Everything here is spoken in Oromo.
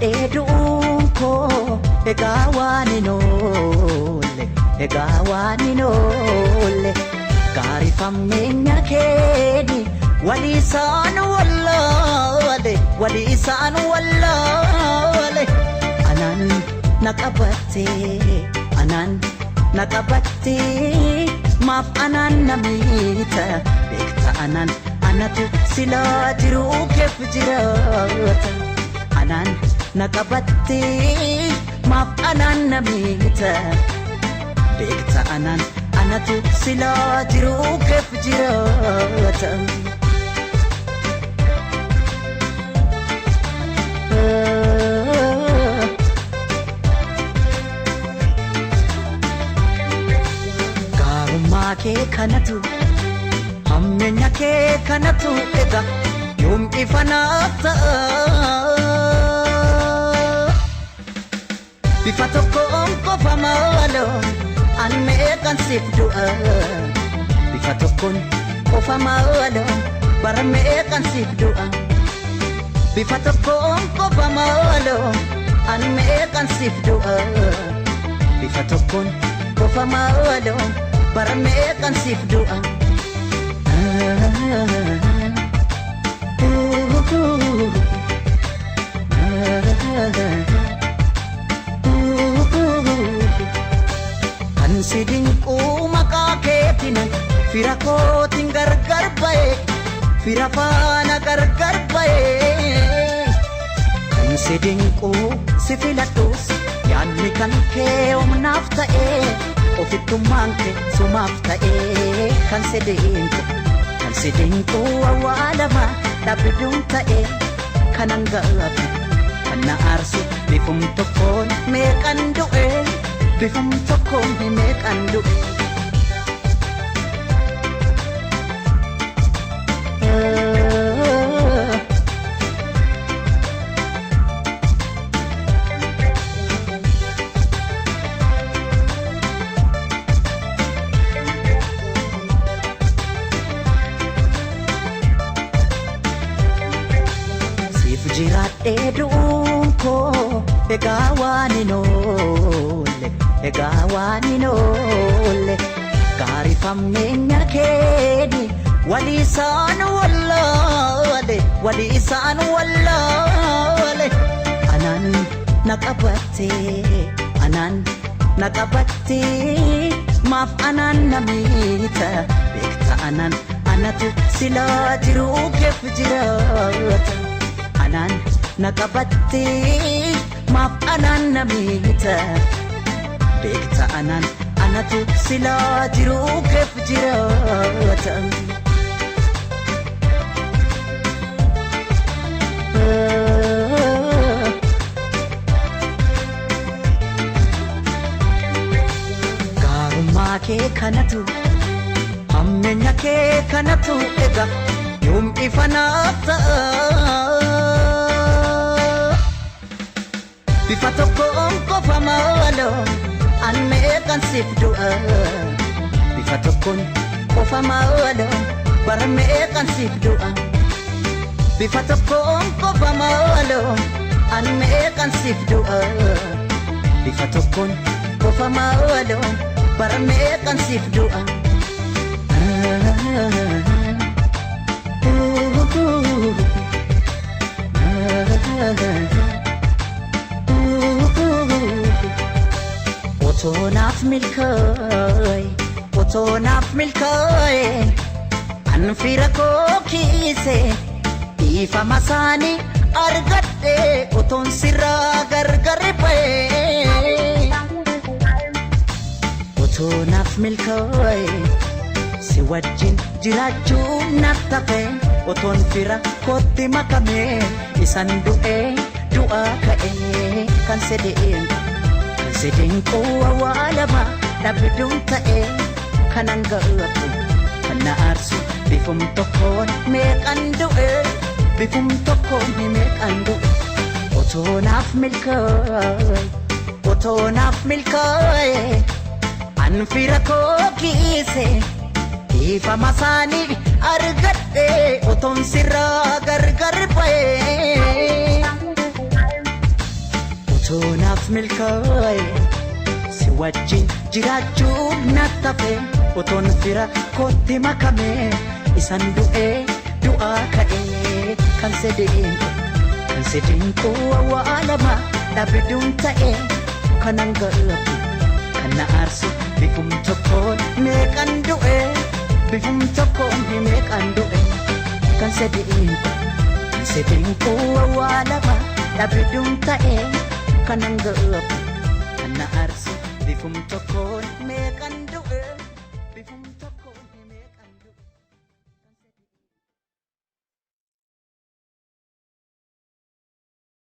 jiraadhee du'uun koo egaa waan hin oolle, egaa waan hin oolle. Gaarifammeenya keeni walii isaan wallaale, walii isaan wallaale. Anaan na qabatte, anaan na qabatte, maaf anaan na miita? Beekta anaan anatu silaa jiruu keef jiraata. Anaan na qabatte, maaf anaan na miita? Beekta anaan anatu silaa jiruu keef jiraata. Gaarummaa kee kanatu, hammeenya kee kanatu egaa yoom ifa naaf ta'a? Bifa tokkoon qofa maaloo an meeqan siif du'a? Bifa tokkoon qofa maaloo bara meeqan siif du'a? Bifa tokkoon qofa maaloo an meeqan siif du'a? Bifa tokkoon qofa maaloo bara meeqan siif du'a? Kan si dinquu maqaa keetiin fira kootiin gargar ba'e, fira faana gargar ba'e. Kan si dinquu si filadhus yaadni kan kee humnaaf ta'e, ofittummaan kee sumaaf ta'e. Kan si dinqu, kan si dinquu awwaalama dhabduun ta'e. Kanan gaafu, kan na aarsu, bifum tokkoon meeqan du'e, bifum tokkoon meeqan du'e. Siif jiraadhee du'uun koo egaa waan hin oolle, egaa waan hin oolle. Gaarifammeenya keeni walii isaan wallaale, walii isaan wallaale. Anaan na qabatte, anaan na qabatte, maaf anaan na miita? Beekta anaan anatu silaa jiruu keef jiraata. Anaan na qabatte, maaf anaan na miita? Beekta anaan anatu silaa jiruu keef jiraata. Gaarummaa kee kanatu, hammeenya kee kanatu egaa yoom ifa naaf ta'a? Bifa tokkoon qofa maaloo an meeqan siif du'a? Bifa tokkoon qofa maaloo bara meeqan siif du'a? Bifa tokkoon qofa maaloo an meeqan siif du'a? Bifa tokkoon qofa maaloo bara meeqan siif du'a? Otoo naaf milkaa'e, otoo naaf milkaa'e, an fira koo kiise dhiifama isaanii argadhe, otoon sirraa gargar ba'e. Otoo naaf milkaa'e si wajjin jiraachuu naaf tafe, otoon fira kootti makame isan du'e du'aa ka'e. Kan si dinqu, kan si dinqu awwaalama dhabduun ta'e. Kanan gaafu, kan na aarsu, bifum tokkoon meeqan du'e, bifum tokkoon meeqan du'e. Otoo naaf milkaa'e, otoo naaf milkaa'e, an fira koo kiise dhiifama isaanii argadhe, otoon sirraa gargar ba'e. Otoo naaf milkaa'e si wajjin jiraachuun naaf tafe, otoon fira kootti makame isan du'ee du'aa ka'ee. Kan si dinqu, kan si dinqu awwaalama dhabduun ta'e, kanan gaabbu kan na aarsu bifum tokkoon meeqan du'e, bifum tokkoon meeqan du'e. Kan si dinqu, kan si dinqu awwaalama dhabduun ta'e, kanan gaabbu kan na aarsu bifum tokkoon meeqan